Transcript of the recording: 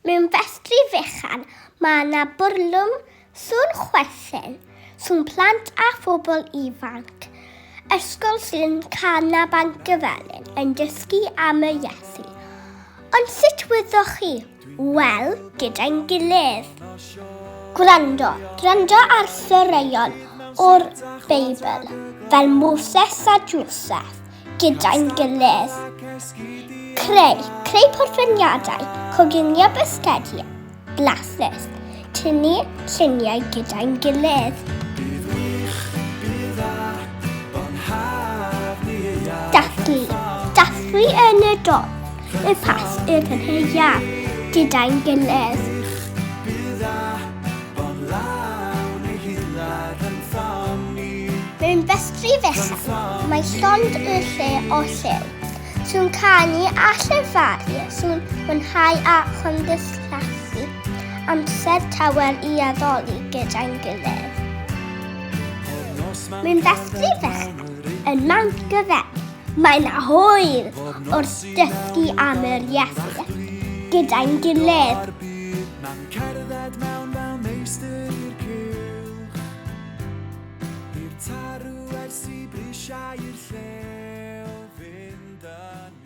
Mewn festri fechan mae yna bwrlwm, sŵn chwerthin, sŵn plant a phobl ifanc. Ysgol sy'n Cana Bancyfelin yn dysgu am y Iesu. Ond sut wyddoch chi? Wel, gyda'n gilydd. Gwrando, gwrando ar straeon o'r Beibl, fel Moses a Joseph, gyda'n gilydd. Creu, creu porfyniadau, coginio bisgedi, blasus, tynnu lluniau gyda'n gilydd. Dathlu, dathlu yn y don, y pas, y cynhaeaf, gyda'n gilydd. Mewn festri fechan, mae llond y lle o lliw. Sŵn canu a llefaru, sŵn mwynhau a chymdeithasu, amser tawel i addoli gyda'n gilydd. Mewn festri fechan, yn Mount Gyfel, mae yna hwyl wrth dysgu am yr Iesu gyda'n gilydd. Cerdded mewn fel meistr i'r cylch I'r tarw ers i brisiau i'r llew fynd yn